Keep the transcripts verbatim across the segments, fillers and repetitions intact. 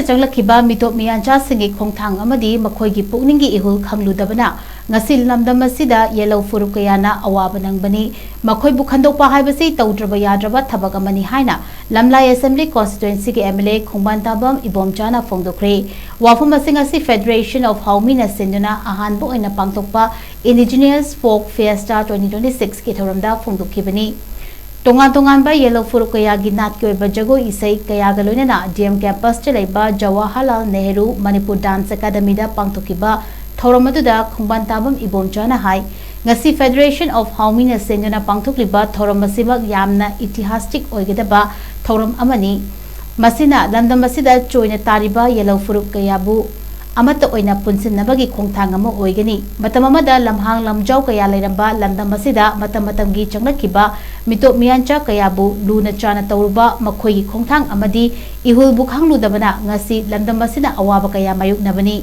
ꯆꯪꯂꯛꯈꯤꯕ ꯃꯤꯇꯣꯞ ꯃꯤꯌꯥꯟꯆꯥꯁꯤꯡꯒꯤ ꯈꯣꯡꯊꯥꯡ ꯑꯃꯗꯤ ꯃꯈꯣꯏꯒꯤ ꯄꯨꯛꯅꯤꯡꯒꯤ ꯏꯍꯨꯜ ꯈꯪꯂꯨꯗꯕꯅ ꯉꯁꯤ ꯂꯝꯗꯝ ꯑꯁꯤꯗ ꯌꯦꯜꯍꯧ ꯐꯨꯔꯨꯞ ꯀꯌꯥꯅ ꯑꯋꯥꯕ ꯅꯪꯕꯅꯤ꯫ ꯃꯈꯣꯏꯕꯨ ꯈꯟꯗꯣꯛꯄ ꯍꯥꯏꯕꯁꯤ ꯇꯧꯗ꯭ꯔꯕ ꯌꯥꯗ꯭ꯔꯕ ꯊꯕꯛ ꯑꯃꯅꯤ ꯍꯥꯏꯅ ꯂꯝꯂꯥꯏ ꯑꯦꯁꯦꯝꯕ꯭ꯂꯤ ꯀꯣꯟꯁꯇꯤꯇ꯭ꯋꯦꯟꯁꯤꯒꯤ ꯑꯦꯝ ꯑꯦꯜ ꯑꯦ ꯈꯣꯡꯕꯥꯟ ꯇꯥꯕꯝ ꯏꯕꯣꯝꯆꯥꯅ ꯐꯣꯡꯗꯣꯛꯈ꯭ꯔꯦ꯫ ꯋꯥꯐꯝ ꯑꯁꯤ ꯉꯁꯤ ꯐꯦꯗꯔꯦꯁꯟ ꯑꯣꯐ ꯍꯥꯎꯃꯤꯅ ꯁꯤꯟꯗꯨꯅ ꯑꯍꯥꯟꯕ ꯑꯣꯏꯅ ꯄꯥꯡꯊꯣꯛꯄ ꯏꯟꯗꯤꯖꯤꯅꯁ ꯐꯣꯛ ꯐꯤꯌꯦꯁꯇꯥ ꯇ꯭ꯋꯦꯟꯇꯤ ꯇ꯭ꯋꯦꯟꯇꯤ ꯁꯤꯛꯁꯀꯤ ꯊꯧꯔꯝꯗ ꯐꯣꯡꯗꯣꯛꯈꯤꯕꯅꯤ꯫ ꯇꯣꯉꯥꯟ ꯇꯣꯉꯥꯟꯕ ꯌꯦꯜꯍꯧ ꯐꯨꯔꯨꯞ ꯀꯌꯥꯒꯤ ꯅꯥꯠꯀꯤ ꯑꯣꯏꯕ ꯖꯒꯣꯏ ꯏꯁꯩ ꯀꯌꯥꯒ ꯂꯣꯏꯅꯅ ꯗꯤ ꯑꯦꯝ ꯀꯦꯝꯄꯁꯇ ꯂꯩꯕ ꯖꯋꯥꯍꯔꯂꯥꯜ ꯅꯦꯍꯔꯨ ꯃꯅꯤꯄꯨꯔ ꯗꯥꯟꯁ ꯑꯦꯀꯥꯗꯃꯤꯗ ꯄꯥꯡꯊꯣꯛꯈꯤꯕ ꯊꯧꯔꯝ ꯑꯗꯨꯗ ꯈꯣꯡꯕꯥꯟ ꯇꯥꯕꯝ ꯏꯕꯣꯝꯆꯥꯅ ꯍꯥꯏ, ꯉꯁꯤ ꯐꯦꯗꯔꯦꯁꯟ ꯑꯣꯐ ꯍꯥꯎꯃꯤꯅ ꯁꯤꯟꯗꯨꯅ ꯄꯥꯡꯊꯣꯛꯂꯤꯕ ꯊꯧꯔꯝ ꯑꯁꯤꯃꯛ ꯌꯥꯝꯅ ꯏꯇꯤꯍꯥꯁꯇꯤꯛ ꯑꯣꯏꯒꯗꯕ ꯊꯧꯔꯝ ꯑꯃꯅꯤ꯫ ꯃꯁꯤꯅ ꯂꯝꯗꯝ ꯑꯁꯤꯗ ꯆꯣꯏꯅ ꯇꯥꯔꯤꯕ ꯌꯦꯜꯍꯧ ꯐꯨꯔꯨꯞ ꯀꯌꯥꯕꯨ ꯑꯃꯠꯇ ꯑꯣꯏꯅ ꯄꯨꯟꯁꯤꯟꯅꯕꯒꯤ ꯈꯣꯡꯊꯥꯡ ꯑꯃ ꯑꯣꯏꯒꯅꯤ꯫ ꯃꯇꯝ ꯑꯃꯗ ꯂꯝꯍꯥꯡ ꯂꯝꯖꯥꯎ ꯀꯌꯥ ꯂꯩꯔꯝꯕ ꯂꯝꯗꯝ ꯑꯁꯤꯗ ꯃꯇꯝ ꯃꯇꯝꯒꯤ ꯆꯪꯂꯛꯈꯤꯕ ꯃꯤꯇꯣꯞ ꯃꯤꯌꯥꯟꯆꯥ ꯀꯌꯥꯕꯨ ꯂꯨꯅ ꯆꯥꯅ ꯇꯧꯔꯨꯕ ꯃꯈꯣꯏꯒꯤ ꯈꯣꯡꯊꯥꯡ ꯑꯃꯗꯤ ꯏꯍꯨꯜꯕꯨ ꯈꯪꯂꯨꯗꯕꯅ ꯉꯁꯤ ꯂꯝꯗꯝ ꯑꯁꯤꯅ ꯑꯋꯥꯕ ꯀꯌꯥ ꯃꯥꯌꯣꯛꯅꯕꯅꯤ꯫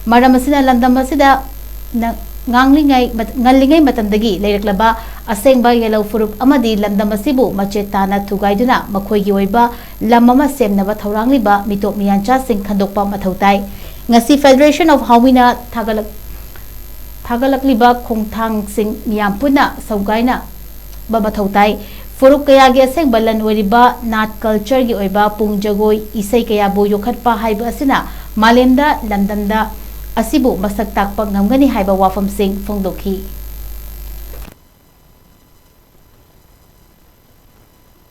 ꯃꯔꯝ ꯑꯁꯤꯅ ꯂꯝꯗꯝ ꯑꯁꯤꯗ ꯅ-, ꯉꯥꯡꯂꯤꯉꯩ ꯃꯠ-, ꯉꯜꯂꯤꯉꯩ ꯃꯇꯝꯗꯒꯤ ꯂꯩꯔꯛꯂꯕ ꯑꯁꯦꯡꯕ ꯌꯦꯜꯍꯧ ꯐꯨꯔꯨꯞ ꯑꯃꯗꯤ ꯂꯝꯗꯝ ꯑꯁꯤꯕꯨ ꯃꯆꯦꯠ ꯇꯥꯅ ꯊꯨꯒꯥꯏꯗꯨꯅ ꯃꯈꯣꯏꯒꯤ ꯑꯣꯏꯕ ꯂꯝ ꯑꯃ ꯁꯦꯝꯅꯕ ꯊꯧꯔꯥꯡꯂꯤꯕ ꯃꯤꯇꯣꯞ ꯃꯤꯌꯥꯟꯆꯥꯁꯤꯡ ꯈꯟꯗꯣꯛꯄ ꯃꯊꯧ ꯇꯥꯏ꯫ ꯉꯁꯤ ꯐꯦꯗꯔꯦꯁꯟ ꯑꯣꯐ ꯍꯥꯎꯃꯤꯅ ꯊꯥꯒꯠꯂꯛ-, ꯊꯥꯒꯠꯂꯛꯂꯤꯕ ꯈꯣꯡꯊꯥꯡꯁꯤꯡ ꯃꯤꯌꯥꯝ ꯄꯨꯟꯅ ꯁꯧꯒꯥꯏꯅꯕ ꯃꯊꯧ ꯇꯥꯏ꯫ ꯐꯨꯔꯨꯞ ꯀꯌꯥꯒꯤ ꯑꯁꯦꯡꯕ ꯂꯟ ꯑꯣꯏꯔꯤꯕ ꯅꯥꯠ ꯀꯜꯆꯔꯒꯤ ꯑꯣꯏꯕ ꯄꯨꯡ ꯖꯒꯣꯏ, ꯏꯁꯩ ꯀꯌꯥꯕꯨ ꯌꯣꯛꯈꯠꯄ ꯍꯥꯏꯕ ꯑꯁꯤꯅ ꯃꯥꯂꯦꯝꯗ ꯂꯝꯗꯝꯗ ꯑꯁꯤꯕꯨ ꯃꯁꯛ ꯇꯥꯛꯄ ꯉꯝꯒꯅꯤ ꯍꯥꯏꯕ ꯋꯥꯐꯝꯁꯤꯡ ꯐꯣꯡꯗꯣꯛꯈꯤ꯫